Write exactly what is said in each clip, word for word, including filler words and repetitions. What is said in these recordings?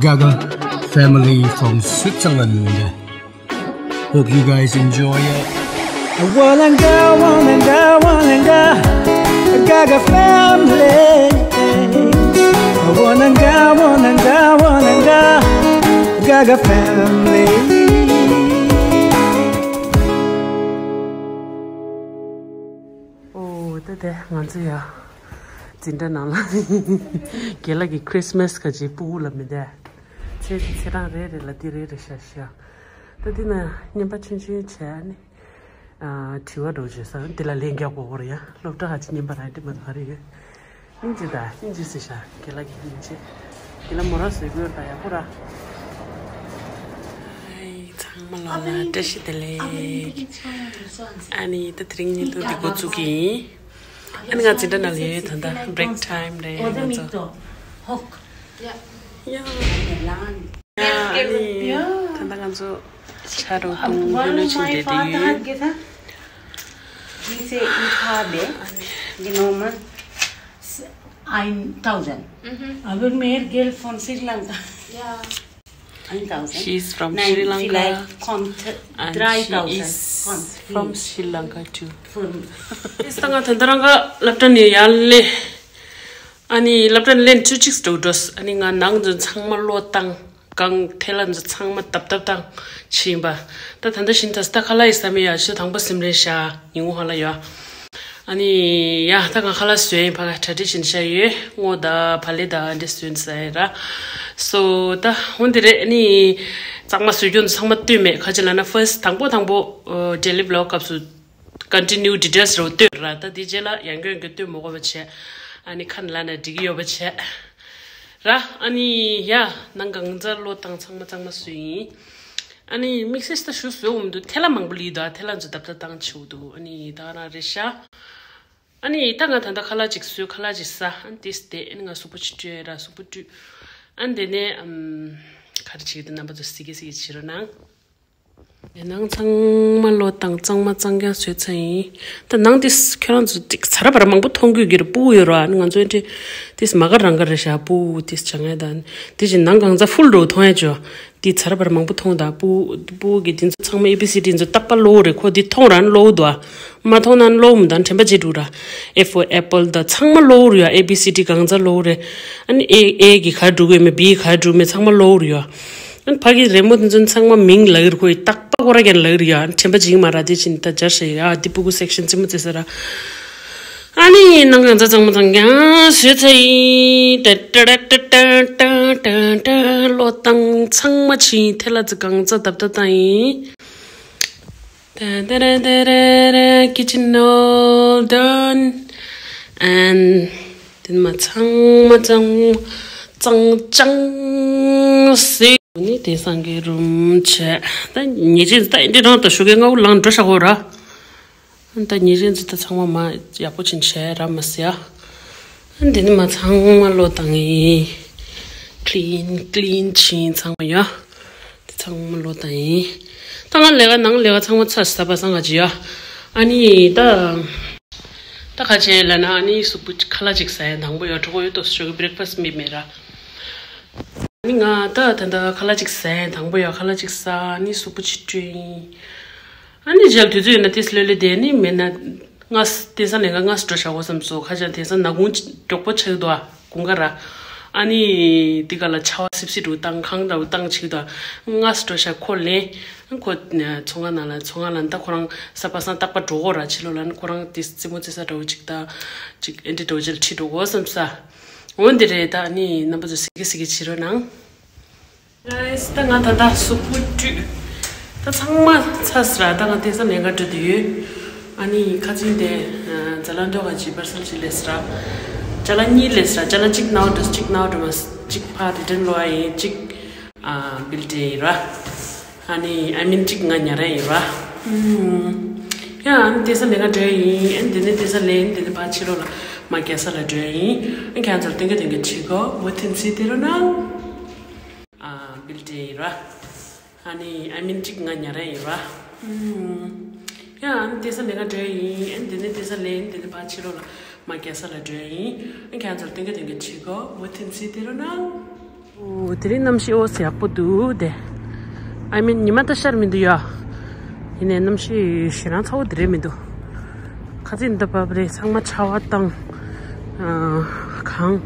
Gaga family from Switzerland. Hope you guys enjoy it. Wananga, wananga, wananga, Gaga family. Wananga, wananga, wananga, Gaga family. ཨོ། ད་དེ་ང་ཚོ་ཡ་འཛིན་གྲྭ་ནང་ལ་རྒན་ལགས་ཀྱི་Christmas་ག་ཅིག་སྤུ་གུ་ལ་མི་བསྡད། ཚེ་ཚེ་རང་རེ་རེ་ལ་འདི་རེ་རེ་ཤ་ཤ། ད་འདི་ན་བརྙན་པ་ཆུང་ཆུང་བྱས་ནས་ཨ་དྲི་བ་འདྲ་བོ་བྱས་ས་འདི་ལ་ལན་རྒྱག་དགོས་ཀྱི་རེད་ཡ། སློབ་གྲྭ་ཧ་ཅི་བརྙན་པ་རང་འདི་མ་ག་རེ་ཡོད། སྙིང་རྗེ་ད་སྙིང་རྗེ་ཟེར་ཤ་རྒན་ལགས་ཀྱི་སྙིང་རྗེ། རྒན་ལགས་མོ་རང་བཟོས་དགོས་ད་ཡག་པོ་ར། ཚང་མ་ལོ་ལ་བཀྲ་ཤིས་བདེ་ལེགས། ཨ་ནི་ད་དེ་རིང་ཉིན་ཐོ་འདི་འགོ་བཙུགས་ཀྱི་ཡིན། ཨ་ནི་ང་འཛིན་གྲྭ་ནང་ལ་ཡོད་ད་ལྟ་break time་རེད་ང་ཚོ། ཡ། ཡ་ཨ་ནི་ད་ལྟ་ང་ཚོ་ཆ་རོགས་དུང་ལྷོད་ལྷོད་ཕྱིན་བསྡད་བསྡད་ཡོད། Diese ich habe genommen ein tausend. Aber mehr Geld von Sri Lanka. Ja. Ein tausend. She is from Nein, Sri Lanka vielleicht kommt and she dreitausend is von from Sri Lanka too. Ist ང་ད་ལྟ་རང་ག་སློབ་གྲྭ་ནས་ཡར་སླེབས། ཨ་ནི་སློབ་གྲྭ་ནས་ལན་བཅུ་གཅིག་འགྲོ་འགྲོ། ཨ་ནི་ང་ནང་དོན་ཚང་མ་བློ་བཏང་། གང་ཐལ་ལ་འཛུ་ཚང་མ་བཏབ་བཏབ་བཏང་ཕྱིན་པ། ད་ད་ལྟ་བཞིན་ད་ད་ཁ་ལག་ཡི་ས་མི་ཡ་ཤི་དང་པོ་སིམ་རེ་ཤ་ཉིན་གུང་ཧ་ལ་ཡོ། ཨ་ནི་ཡ་ད་ང་ཁ་ལག་བཟོས་ཡིན་ཕ་ག་གྲ་སྒྲིག་བྱིན་ཤ་ཡོད། སྔོ་ད་བ་ལེ་ད་འདྲེ་བཟོས་ས་ཡིན་ར། སོ་ད་འོན་ཏེ་རེད། ཨ་ནི་གཙང་མ་བཟོས་རྒྱུ་ཚང་མ་ལྟོས་མེད་ཁ་ཅིག་ལ་ན་first་དང་པོ་དང་པོ་daily vlog་སྐབས་སུ། Continue details་རོ་ལྟོས་ར། ད་དེ་རྗེས་ལ་ཡང་སྐྱོན་གྱི་ལྟོས་མོ་གོ་བ་བྱས། ཨ་ནི་ཁ་ལ་ན་འགྲིག་གི་ཡོད་པ་བྱས། ར་ཨ་ནི་ཡ་ནང་གང་ཚ་བློ་བཏང་ཚང་མ་གཙང་མ་བཟོས་ཡིན། ཨ་ནི་དམིགས་བསལ་ད་ཞུ་བཟོས་འོང་འདུག་ཐལ་ལ་མང་པོ་ལི་འདུག་ཐལ་ལ་ཚོ་ཏབ་ཏབ་བཏང་ཆེ་བོ་འདུག་ཨ་ནི་ད་རང་རེ་ཤ། ཨ་ནི་ད་ང་ད་ལྟ་ཁ་ལག་ཅིག་བཟོས་ཁ་ལག་ཅིག་ཟ། ཨ་ནི་དེ་སྟེ་ཨ་ནི་ང་གཟུགས་པོ་ཅིག་བཀྲུས་ར་གཟུགས་པོ་བཀྲུས། ཨ་ནི་དེ་ནས་ཨམ་ག་རེ་བྱེད་ཀྱི་འདུག་རྣམ་པ་ཚོ་གཟིགས་ཀྱི་གཟིགས་ཀྱི་བྱེད་རོགས་གནང་། ནང་ཚང་མ་བློ་བཏང་གཙང་མ་གཙང་རྐྱང་བཟོས་ཚར་ཡིན། ད་ནང་དེ་ཁྱོད་རང་ཚོ་ཅིག་ཚ་ར་བ་ར་མང་པོ་མཐོང་གི་ཡོད་ཀྱི་རེད། སྤུ་གུ་ཡོད་ར། ང་ཚོ་འདྲི་དེ་མ་ག་རང་ག་རེད་ཤག་སྤུ་གུ་དེ་བྱ་ངེས་དང་དེ་བཞིན་ནང་གང་ཚ་ཧྥུལ་རོ་མཐོང་ཡ་ཅོ། དེ་ཚ་ར་བ་ར་མང་པོ་མཐོང་དང་སྤུ་སྤུ་གུ་གི་དེ་ཚོ་ཚང་མ་A B C D་ཚོ་རྟག་པ་ཀློག་རེད། ཁོ་དེ་མཐོང་ར་ནི་ཀློག་འདུག་མ་མཐོང་ན་ནི་ཀློག་མི་འདུག་དྲན་པ་བརྗེད་འགྲོ་ར། A for apple་ད་ཚང་མ་ཀློག་རེད་ཡ། A B C D་གང་ཚ་ཀློག་རེད། ཨ་ནི་A A་གི་ག་འགྲོ་གི་མེད། B་ག་འགྲོ་མེད། ཚང་མ་ཀློག་རེད་ཡ། ཨ་ནི་ཕ་གི་རི་མོ་དེ་ཚོ་ཚང་མ་མིང་ལབ་ཀྱི་རེད། ཁོ་ཡི་རྟག་པ་ཁོ་ར་ཀྱང་ལབ་ཀྱི་རེད་ཡ། ཨ་ནི་དྲན་པ་བརྗེད་ཀྱི་མ་རེད། དེ་བཞིན་ད་སྦྱར་ཤག་ཡ། དེ་སྤུ་གུ་section་རྩེད་མོ་རྩེ་ས་ར། ཨ་ནི་ནང་གང་ཚ་གཙང་མ་གཙང་རྐྱང་བཟོས་ཚར་ཡིན། ཏ་ཏ་ཏ་ཏ་བློ་བཏང་ཚང་མ་ཕྱིན། ཐལ་ལ་ཚ་གང་ཚ་ཏབ་ཏབ་བཏང་ཡིན། ཏ་ཏ་ར་ཏ་ར་ར། Kitchen all done and དེ་མ་ཚང་མ་གཙང་གཙང་གཙང་ཟེར། ནི་དེང་སང་གི་རུམ་བྱས། ད་ཉེས་ཅན་ད་འདི་རང་ད་ཞོགས་ཀས་སྔ་པོ་ལངས་འགྲོ་ཤག་གོ་ར། ད་ཉེས་ཅན་ཚོ་ད་ཚང་མ་མ་ཡག་པོ་ཕྱིན་བྱས་ར་མ་ཟེར་ཡ། འདི་ནི་མ་ཚང་མ་བློ་བཏང་ཡིན། Clean clean་ཕྱིན་ཚང་མ་ཡ། དེ་ཚང་མ་བློ་བཏང་ཡིན། ད་ང་ལས་ཀ་ནང་ལས་ཀ་ཚང་མ་ཚར་ས་པ་སང་ག་ཅི་ཡ། ཨ་ནི་ད། ད་ཁ་ཆེ་ལ་ན་ཨ་ནི་སུ་པུ་ཁ་ལག་ཅིག་ཟ་ཡ་དང་པོ་ཡ། གྲོགས་པོ་ཡོད་དོ་ཞོགས་ཀས་breakfast་མེད་མེད་ར། ཨ་ནི་ང་ད་ད་ད་ཁ་ལག་ཅིག་ཟ་ཡ་དང་པོ་ཡ། ཁ་ལག་ཅིག་ཟ། ཨ་ནི་སུ་པུ་ཅིག་བཀྲུས་ཡིན། ཨ་ནི་རྗེས་ལ་དུས་ཚོད་ཡོད་ན་ཏིས་ལོས་ལོས་བསྡད་ནི་མེད་ན་ང་དེང་སང་ལས་ཀ་ང་སུ་འགྲོ་བྱ་གོ་བསམ་སོ། ཁ་ཆེ་དེང་སང་ནག་ཁུང་མགྱོགས་པོ་ཆགས་འདུག་ཨ། དགུན་ཁ་ར། ཨ་ནི་འདི་ག་ལ་ཆར་པ་སིབ་སིབ་འདྲ་བོ་བཏང་། གངས་འདྲ་བོ་བཏང་བྱེད་ཀྱི་འདུག་ང་སུ་འགྲོ་ཤག་ཁོ་ལེན། ཁོ་ཚོང་ཁང་ནང་ལ་ཚོང་ཁང་ལ་ད་ཁོ་རང་ས་པ་སང་རྟག་པར་འགྲོ་གོ་ར། ཕྱི་ལོགས་ལ་ནི་ཁོ་རང་དེ་རྩེད་མོ་རྩེ་ས་འདྲ་བོ་ཅིག་ད་ཅིག་ཨེ་འདྲ་འདྲ་བོ་ཅིག་ལ་ཁྲིད་འགྲོ་གོ་བསམ་ས། འོ་འདི་རེད། ད་ནི་རྣམ་པ་ཚོ་གཟིགས་ཀྱི་གཟིགས་ཀྱི་བྱེད་རོགས་གནང་། Guys། ད་ང་ད་ལྟ་སུ་པུ་བཀྲུས། ད་ཚང་མ་ཚར་སོང་ར། ད་ང་དེང་སང་ལས་ཀ་འགྲོ་དུས་ཡོད། ཨ་ནི་ཁ་ཚིག་དེ་ཛ་ལ་འདོད་ག་ཅིག་པར་སལ་ཅིག་ལས་སོང་ར། ཅ་ལག་གཉིས་ལས་སོང་ར། ཅ་ལག་གཅིག་ནའོ་འགྲོ། གཅིག་ནའོ་འགྲོ་མ། གཅིག་ཕ་རི་ཏན་ལོ་ཨ་ཡིན། གཅིག་ཨ་བིལ་ཏེ་ཡིན་ར། ཨ་ནི་ཨ་མིན་གཅིག་ང་ཉ་ར་ཡིན་ར། ཡ་ཨ་ནི་དེང་སང་ལས་ཀ་འགྲོ་ཡིན། ཨ་ནི་དེ་ནས་དེང་སང་ལས་ཡིན། དེ་ནས་ཕ་ཕྱི་ལོགས་ལ་མ་རྒྱལ་ས་ལ་འགྲོ་ཡིན། ཨ་ཁྱེད་ཚོར་སྟོན་གི་སྟོན་གི་བྱེད་གོ། མུ་མཐུད་གཟིགས་བསྡད་རོགས་གནང་། ཨ་བིལ་ཏེ་ཡིན་ར། ཨ་ནི་ཨ་མིན་གཅིག་ང་ཉ་ར་ཡིན་ར། ཡ་ཨ་ནི་དེང་སང་ལས་ཀ་འགྲོ་ཡིན། ཨ་ནི་དེ་ནས་དེང་སང་ལས་ཡིན། དེ་ནས་ཕ་ཕྱི་ལོགས་ལ་མ་རྒྱལ་ས་ལ་འགྲོ་ཡིན། ཨ་ཁྱེད་ཚོར་སྟོན་གི་སྟོན་གི་བྱེད་གོ། མུ་མཐུད་གཟིགས་བསྡད་རོགས་གནང་། ཨོ། དེ་རིང་གནམ་གཤིས་ཨོ་ཙི་ཡག་པོ་འདུག་དེ། ཨ་མིན་ཉི་མ་ད་ཤར་མི་འདུག་ཡ། ཡིན་ནའི་གནམ་གཤིས་ཞེ་དྲག་ཚ་བོ་དེ་རེད་མི་འདུག་ཁ་ཚིག་འདི་བབ་རེད། ཚང་མ་ཆར་པ་བཏང་། ཨ། གངས།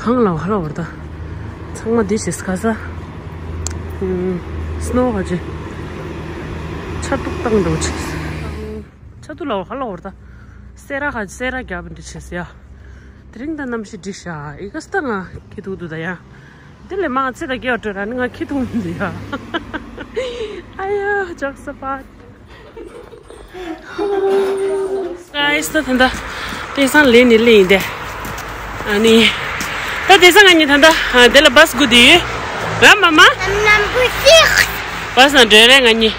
གངས་ལ་བ་ལ་བར་ད། ཚང་མ་འདི་བྱེད་ས་ག་ས། ཨུམ། སྣོ་ག་ཅི། ཆར་གདུགས་བཏང་འགྲོ་ཅིག་ཆར་གདུགས་ལ་བ་ལ་བར་ད། སེ་ར་ག་སེ་ར་རྒྱབ་འདི་བྱེད་ས་ཡ། དེ་རིང་ད་གནམ་གཤིས་འགྲིག་ཤག་ཨི་ག་ས་ད་ང་ཁྱི་འདུག་འདུག་ད་ཡ། དེ་ལས་མང་ཚེ་ད་རྒྱལ་བ་སྤྲོད་ར་ནི་ང་ཁྱི་འཐུང་མི་འདུག་ཡ། ཨ་ཡ་ཇག་ས་པ། Guys, ད་ད་ད་དེང་སང་ལས་ནི་ལས་ཡིན་དེ། ཨ་ནི། ད་དེང་སང་ང་གཉིས་ད་ད་དེ་ལ་བཱས་སྒུག་དེ་ཡོད། ར་མ་མ། Number six. བཱས་ན་འགྲོ་རེད་ང་གཉིས།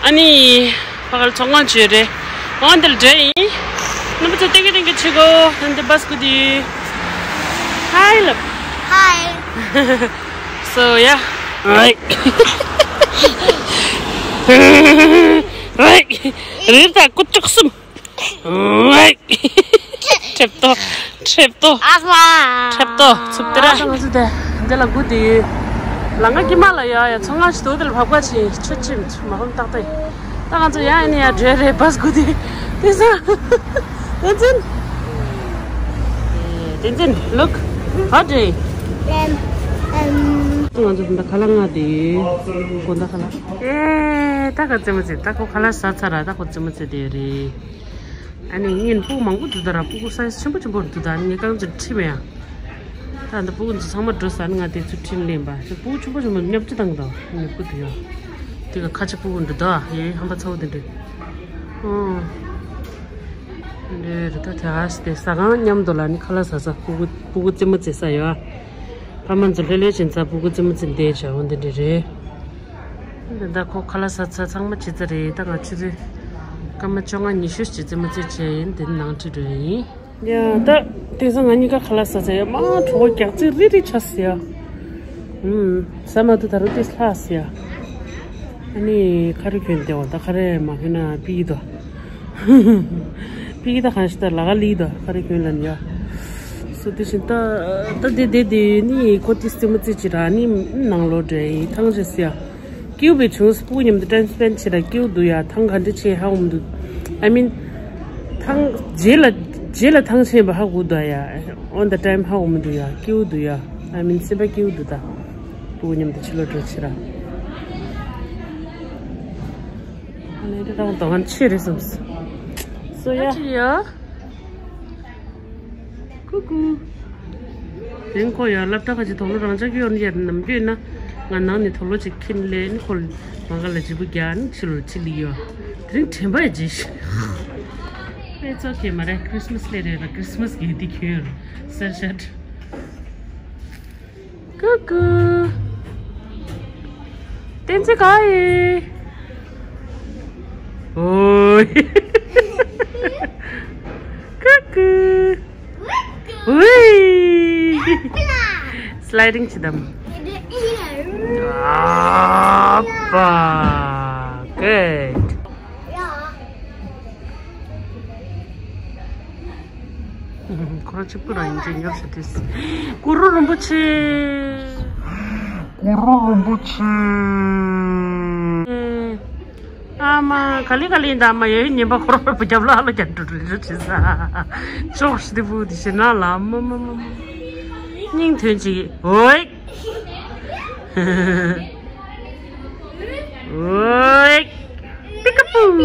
ཨ་ནི། ཕ་གར་ཚོང་ཁང་བྱོས་རེད། འོང་འདིར་འགྲོ་ཡིན། རྣམ་པ་ཚོ་ཏེང་གི་ཏེང་གི་ཆི་གོ་ཨ་འདི་བཱས་སྒུག་དེ་ཡོད། Hi ལབ། Hi. So yeah. Right. Right. རེད་ད་སྐུ་ཅོག་གསུམ། ཁྲེབ་ཏོ། ཁྲེབ་ཏོ། ཨ་ཧ། ཁྲེབ་ཏོ། ཚུབ་ཏེ་ར། ང་ཚོ་དེ་འདི་ལ་སྒུག་དེ་ཡོད། ལ་ང་ཀི་མ་ལ་ཡ་ཡ་ཚོང་ང་ཞིག་དོ་དེ་ལ་བབ་ག་ཆེ་ཆུ་ཆེམ་ཆུ་མ་ཧོམ་ཏག་ཏག་ཡིན། ད་ང་ཚོ་ཡ་ཡ་ནི་ཡ་འགྲོ་རེད་བཱས་སྒུག་དེ་ཡོད། དེ་ཚོ། དེ་ཚོ། Look. Hot day. ང་ཚོ་འདི་ཁ་ལག་ང་དེ་ཡོད། དགོང་དག་ཁ་ལག་ཨེ། ད་ག་ཙེ་མོ་ཙེ་ད་ཁོ་ཁ་ལག་ཟ་ཚར་ར་ད་ཁོ་ཙེ་མོ་ཙེ་དེ་རེད། ཨ་ནི་ངན་སྤུ་མང་པོ་འདུག་ད་ར་སྤུ་གུ་སའི་ཆེན་པོ་ཆེན་པོ་འདུག་ད་ཨ་ནི་ངས་རྐང་ཚོད་ཁྲིད་མེད་ཡ། ད་འདི་སྤུ་གུ་འདི་ཚང་མ་འགྲོ་ས་ནི་ང་དེ་ཚོ་ཁྲིད་ལེན་པ་ཚོ་སྤུ་གུ་ཆེན་པོ་ཆེན་པོ་ཉོབ་ཅི་བཏང་གི་འདུག་ཉོབ་གི་འདུག་ཡ། དེ་ག་ཁ་ཆེ་སྤུ་གུ་འདུག་ད་ཡེ་ཧམ་པ་ཚ་བོ་དེ་འདྲ། ཨོ། འདྲ་རེད་ད་དེ་ཨ་སི་དེ་ཟ་ཁང་མཉམ་དུ་ལ་ནི་ཁ་ལག་ཟ་ས་སྤུ་གུ་སྤུ་གུ་རྩེད་མོ་རྩེ་ས་ཡོད་ཨ། ཕ་མ་ཚོ་ལྷོད་ལྷོད་བྱེད་ས་སྤུ་གུ་རྩེད་མོ་རྩེ་བསྡད་བྱ་འོ་འདི་འདྲ་རེད། འདི་ད་ཁོ་ཁ་ལག་ཟ་ཚར་ཚང་མ་བྱེད་ཚར་རེད་ད་ང་ཆུ་ཚོད་སྐར་མ་བཅོ་ལྔ་ཉི་ཤུ་ཞིག་རྩེད་མོ་རྩེ་བྱས་ཡིན་དེ་ནང་ཁྲིད་འགྲོ་ཡ་ཡིན། ཡ་ད་དེང་སང་ང་གཉིས་ཀ་ཁ་ལག་ཟ་ཚར་ཡ་མ་གྲོད་ཁོག་རྒྱགས་ཚད་རི་རི་ཆགས་སི་ཡ། ཨུམ། ཟ་མ་ཐུབ་ད་རུང་ཏིས་ལྷག་སི་ཡ། ཨ་ནི་ཁ་རི་གྱོན་བསྡད་འོ་ད་ཁ་རི་མ་གྱོན་ན་ཕི་གི་དོ། ཕི་གི་ད་གང་ཞིག་ད་ལ་ག་ལི་དོ་ཁ་རི་གྱོན་ལ་ནི་ཡ། སོ་དེ་བཞིན་ད་ད་དེ་དེ་དེ་ནི་ཁོ་ཏིས་རྩེད་མོ་རྩེ་ཅི་ར་ནི་ནང་ལོགས་འདྲ་ཡི་ཐང་ཆད་སི་ཡ། སྐྱིད་པོ་བྱུང་སྤུ་གུ་མཉམ་དུ་ཊེམ་སི་པེན་ཌི་བྱེད་ལ་སྐྱིད་པོ་འདུག་ཡ། ཐང་ག་འདྲ་ཆེ་ཧ་འོང་འདུག I mean ཐང་རྗེས་ལ་རྗེས་ལ་ཐང་ཆད་པ་ཧ་གོ་འདུག་ཡ། On the time ཧ་འོང་མི་འདུག་ཡ། སྐྱིད་པོ་འདུག་ཡ། I mean སེམས་པ་སྐྱིད་པོ་འདུག་ད་སྤུ་གུ་མཉམ་དུ་ཕྱི་ལོགས་འགྲོ་ཕྱིར་ར། ཨ་ནི་དེ་དང་དོ་ཧན་ཆེ་རེད་བསམས། སོ་ཡ། ཨ་ཅི་ཡ། ཀུ་ཀུ། དེང་ཁོ་ཡར་སློབ་གྲྭ་ཁ་ཅིག་དོག་ལོ་རང་ཅག་གི་ཡོང་ཡར་ནམ་རྒྱུན་ན་ང་ནང་ནས་དོག་ལོ་ཅིག་ཁྱིམ་ལས་ནི་ཁོ་མ་ག་ལ་ལྗིད་པོ་རྒྱག་ནི་ཕྱི་ལོ་ཕྱི་ལི་ཡོ། དེ་རིང་དྲན་པ་ཡི་རྗེས་ཤིག་ཨེ་ཙོ་ཁེ་མ་རེད། ཁྲི་སི་མ་སི་ལས་རེད་ད། ཁྲི་སི་མ་སི་གི་དེ་ཁྱོད་སེར་ཤད། ཀུ་ཀུ། བསྟན་འཛིན་ག་ཡི། ཨོའི། ཀུ་ཀུ། ཝི། སི་ལའི་ཌིང་བྱེད་དམ། ཨ་པ། Good. ཁོ་རང་གཅིག་པུ་རང་ཡིན་ཅེས་ཉོབ་ཤ་དུས། གུ་རུ་རིན་པོ་ཆེ། གུ་རུ་རིན་པོ་ཆེ། ཨ་མ་ག་ལེ་ག་ལེ་ཡིན་ད་ཨ་མ་ཡོད་ཉན་པ་ཁོ་རང་བུ་རྒྱབ་ལ་ཨ་ལོ་རྒྱབ་འགྲོ་འགྲོ་འགྲོ་བྱེད་ས། ཅོག་ཤི་དེ་བུ་དེ་ཤི་ན་ལ་མ་མ་མ་མ། སྙིང་དོན་ཅིག་ཨོའི། ཨོའི། པི་ཀ་པུ།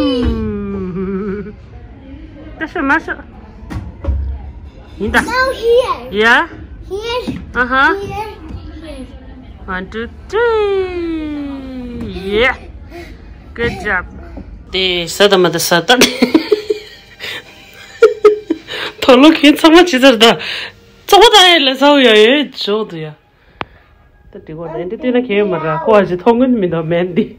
ད་ཤོ་མ་ཤོ། ཡིན་ད། Now here. Yeah. Here. Uh-huh. Here. Here. One, two, three. Yeah. Good job. དེ་ས་ད་མ་ད་ས་ད། དོ་ལོ་ཁྱོད་ཚང་མ་ཇི་ལྟར་ད། ཚོགས་པ་ད་ཡ་ལ་ས་འོ་ཡ་ཡོད་ཇོག་ཏུ་ཡ། ད་འགྲིག་གོ་རེད་འདི་བལྟས་ན་ཁྱེད་ཡོད་མ་ར་ཁོ་ཨ་ཅེ་མཐོང་གི་མི་འདུག་མེད་འདི།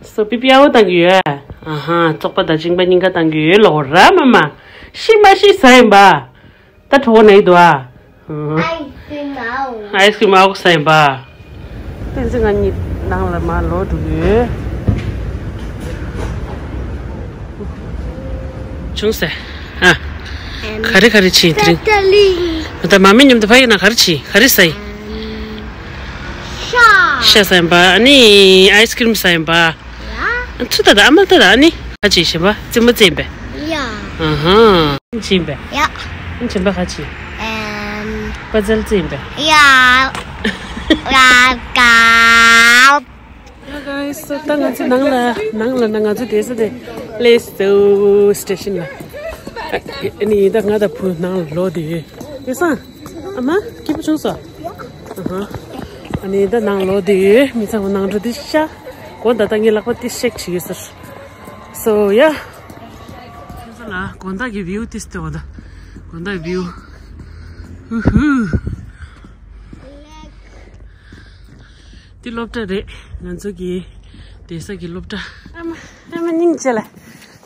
སོ་པི་པི་ཨ་བོ་བཏང་གི་ཡོད། ཨ་ཧ་ཚོགས་པ་དང་ཅིང་པ་གཉིས་ཀ་བཏང་གི་ཡོད་ལོ་ར་མ་མ། ཤི་མ་ཤི་ས་ཡིན་པ། ད་གྲོགས་ན་ཡི་འདུག་ཨ། ཨའི་སི་ཀྲིམ་ཨའོ། ཨའི་སི་ཀྲིམ་ཨའོ་ས་ཡིན་པ། བསྟན་འཛིན་ང་གཉིས་ནང་ལ་མ་ལོག་འགྲོ་གི་ཡོད། བྱུང་ཟེར། ཨ། ག་རེ་ག་རེ་བྱེད་དེ་རིང་། ད་མ་མི་མཉམ་དུ་ཕ་ཡིན་ན་ག་རེ་བྱེད་ག་རེ་ཟ་ཡིན། ཤ་ཟ་ཡིན་པ། ཨ་ནི་ཨའི་སི་ཀྲིམ་ཟ་ཡིན་པ། ཡ། ཚུ་ད་ད་ཨ་མ་ད་ད་ཨ་ནི་ཁ་ཅིག་བྱིན་པ་རྩེད་མོ་རྩེ་ཡིན་པས། ཡ། ཨ་ཧ། བྱིན་པས། ཡ། བྱིན་པ་ཁ་ཅིག་ཨམ། པ་ཛལ་རྩེ་ཡིན་པས། ཡ། ཡ་ག། Hello guys, so ད་ང་ཚོ་ནང་ལ་ནང་ལ་ན་ང་ཚོ་བསྡད་ས་དེ་ལེ་སོ་སི་ཊེ་ཤན་ལ། ཨ་ནི་ད་ང་དང་བུ་ནང་ལ་ལོག་དེ་ཡོད། ཡོད་སང་། ཨ་མ་སྐྱིད་པོ་བྱུང་སོང་། ཨ་ཧ། ཨ་ནི་ད་ནང་ལོག་དེ་ཡོད། མི་ཚང་མ་ནང་འགྲོ་དེ་ཤ། དགོང་དག་ད་ངའི་ལག་པ་དེ་ཤེག་བྱེད་ཀྱི་ཟེར། So yeah. ལ་དགོང་དག་གི་བིའུ་དེ་སྟེ་འོ་ད། དགོང་དག་བིའུ། ཧུ་ཧུ། འདི་སློབ་གྲྭ་རེད། ང་ཚོ་གི་བསྡད་ས་གི་སློབ་གྲྭ། ཨ་མ་ཨ་མ་སྙིང་རྗེ་ལ། ད་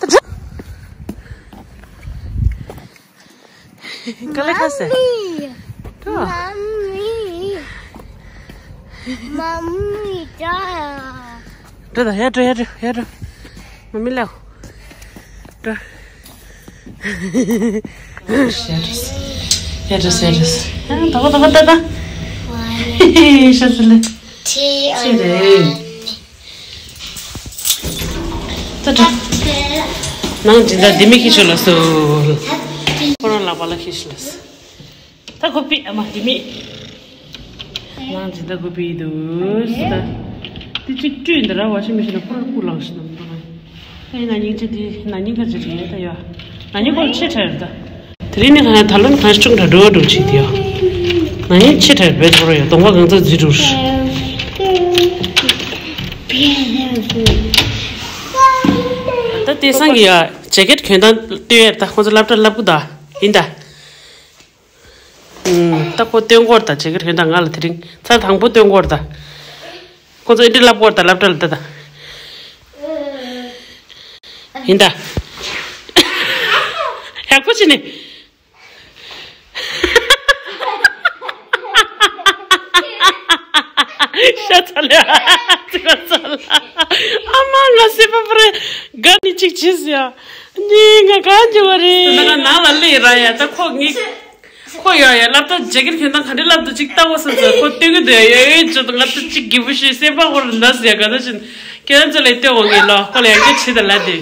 འགྲོ། ག་ལེ་ཁ་སེ། Mommy. འགྲོ། Mommy. Mommy, ད། འགྲོ་ད། ཡར་འགྲོ་ཡར་འགྲོ་ཡར་འགྲོ། མ་མི་ལའོ། འགྲོ། ཡར་འགྲོ་སེ་ཡར་འགྲོ་སེ་ཡར་འགྲོ་སེ། ཨ་ད་གོ་ད་གོ་ད་ད། ཤ་ཚ་ལེ། ཚེ་རེད། ད་འགྲོ། ནང་འཛིན་ད་འདི་མི་ཁྱི་ཤོ་ལ་སོ། ཁོ་རང་ལག་པ་ལ་ཁྱི་ཤོ་ལ་སོ། ད་ཁོ་པི་ཨ་མ་དེ་མི། ནང་ཇི་ལྟ་ཁོ་པི་འདུག་ཟེར་ད། དེ་གཅིག་བཀྲུས་འདི་ར་ཝ་ཤིང་མེ་ཤིན་ལ་ཕུར་ཕུར་ལངས་ཤིག་ནམ་འདུག་ཨེ་ན་ཉིན་གཅིག་དེ་ན་ཉིན་ཁ་ཅིག་རེད་ད་ཡ། ན་ཉིན་ཁོ་ལ་ཆེ་ཕྲ་རེད་ད། དེ་རིང་ནི་ཁ་ད་ལོ་ནི་ཁ་ཅུང་ཕྲ་འགྲོ་འགྲོ་ཅིག་དེ་ཡ། ན་ཉིན་ཆེ་ཕྲ་རེད་བས་ཐོ་ར་ཡ་གདོང་པ་གང་ཚ་འཛི་འགྲོ། ད་དེ་སང་གི་ཡ་ཇེ་ཀེད་གྱོན་སྟངས་སྟོན་ཡ་ད་ཁོ་ཚོ་སློབ་གྲྭ་སློབ་གི་ད་ཡིན་ད། ད་ཁོ་སྟོན་གོ་ད་ཇེ་ཀེད་གྱོན་ད་ང་ལ་དེ་རིང་ཚར་དང་པོ་སྟོན་གོ་ད། ཁོ་ཚོ་ཨེ་འདྲ་ལབ་གོ་ད་སློབ་གྲྭ་ལ་ད་ད། ཡིན་ད། ཡག་པོ་བྱས་ནས། ཤ་ཚ་ལེ། ཚ་ལ། ཨ་མ་ང་སེ་པ་པ་རེ་དགའ་ནི་གཅིག་བྱས་ཟེར་ཡ། ནི་ང་གང་འགྱོ་བ་རེད། ད་ང་ནང་ལ་སླེབས་ར་ཡ་ད་ཁོ་ངའི། ཁོ་ཡ་ཡ་སློབ་གྲྭ་ཇེ་ཀེད་གྱོན་སྟངས་ག་འདྲ་སློབ་འདུག་ཅིག་ལྟ་གོ་བསམ་ཚེ་ཁོ་སྟོན་གི་འདུག་ཡ་ཡ་ཡ་ཅོ་ད་ང་ད་ཅིག་གི་བུ་ཤེས་སེ་པ་ཧོར་འདའ་ཟེར་ཡ་ག་ད་ཕྱིན་ཁྱེད་རང་ཚོ་ལས་ལྟོས་འོང་ངེས་ལོ་ཁོ་ལ་ཡང་སྐྱོ་བྱེད་ད་ལ་དེ།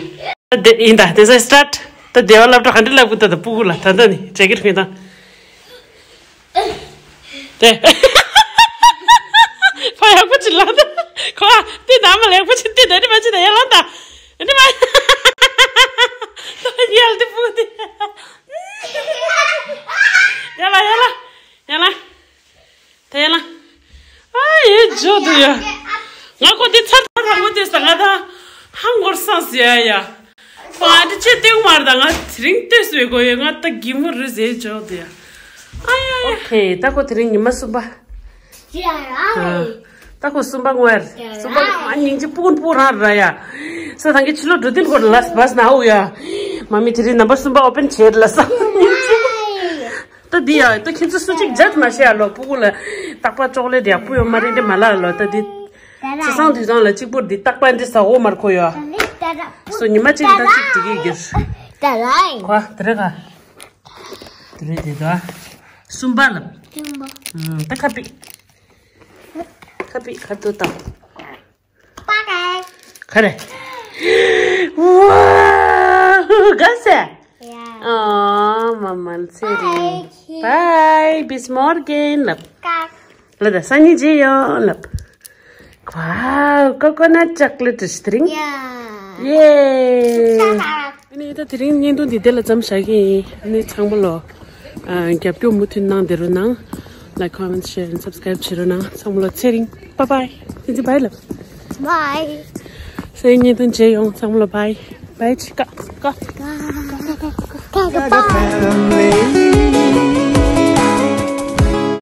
ད་དེ་ཡིན་ད་དེ་ས་སི་ཊར་ཊི། ད་དེ་བ་སློབ་གྲྭ་ག་འདྲ་སློབ་གི་ད་ད་སྤུ་གུ་ལ་ད་ད་ནི་ཇེ་ཀེད་གྱོན་སྟངས། དེ། ཕ་ཡག་པོ་ཅིག་ལ་ད། ཁོ་ཨ་དེ་ད་མ་ལེགས་པོ་ཅིག་དེ་ད་ནི་མ་ཅི་ད་ཡ་ལ་ད། ཨ་ནི་མ། ད་ཡལ་དེ་སྤུ་གུ་དེ། ཡ་ལ་ཡ་ལ། ཡ་ལ། དེ་ལ། ཨ་ཡེ་ཇོ་དུ་ཡ། ང་ཁོ་དེ་ཚར་ཚར་རང་མོ་དེ་ས་ང་ད་ཧང་གོར་སང་ཟེར་ཡ་ཡ། ཁོ་ཨ་དེ་ཅེ་ཏེང་མར་ད་ང་དེ་རིང་ལྟོས་སུ་ཡེ་གོ་ཡེ་ང་ད་གི་མོ་རུ་ཟེ་ཇོ་དུ་ཡ། ཨ་ཡ་ཡ། ཨོ་ཁེ་ད་ཁོ་དེ་རིང་ཉི་མ་གསུམ་པ། ཨ། ད་ཁོ་གསུམ་པ་སྔོན་རེད། གསུམ་པ་ཨ་སྙིང་རྗེ་སྤུ་གུ་སྤུ་རང་ར་ཡ། ས་ཐང་གི་ཕྱི་ལོ་འགྲོ་དུས་སྐོར་ལ་བས་ན་ཧུ་ཡ། མ་མི་དེ་རིང་ནམ་པར་གསུམ་པ་ཨོ་པན་བྱེད་ལ་ས། ད་འདི་ཡ་ད་ཁྱེད་ཚོ་སུ་གཅིག་ཇ་མ་བཤད་ལོ་སྤུ་གུ་ལ། རྟག་པ་ཅོག་ལེ་ཊི་ཡག་པོ་ཡོད་མ་རེད་འདི་མ་ལ་ལོ་ད་འདི། ཚེ་སང་དུས་སང་ལ་གཅིག་པོ་འདི་རྟག་པ་འདི་ཟ་འོ་མར་ཁོ་ཡོད། སོ་ཉི་མ་གཅིག་ད་གཅིག་དེ་གི་གིར། ཁོ་དེ་རེད་ག་དེ་རེད་དེ་ད། གསུམ་པ་ལ། ད་ཁ་པི། ཁ་པི་ཁ་ཏོ་ད། ག་རེ། ཝའོ། དགའ་སེ། ཨ་མ་མ་ཚེ་རིང་། Bye, bis morgen ལབ། ལ་ད་སང་ཉིན་མཇལ་ཡོང་ལབ། Wow, coconut chocolate དེ་རིང་། ཡེ། ཨ་ནི་ད་དེ་རིང་བརྙན་ཐུང་འདི་དེ་ལ་མཚམས་བཞག་གི་ཡིན། ཨ་ནི་ཚང་མ་ལོ། ཨ་རྒྱབ་སྐྱོར་མུ་མཐུད་གནང་བསྡད་རོགས་གནང་། Like, comment, share and subscribe བྱེད་རོགས་གནང་། ཚང་མ་ལོ་ཚེ་རིང་། Bye bye. ཐེངས་གཅིག་bye ལབ། Bye. སང་ཉིན་བརྙན་ཐུང་མཇལ་ཡོང་། ཚང་མ་ལོ་bye. Bye ཅིག་ཀ་ཀ། Bye.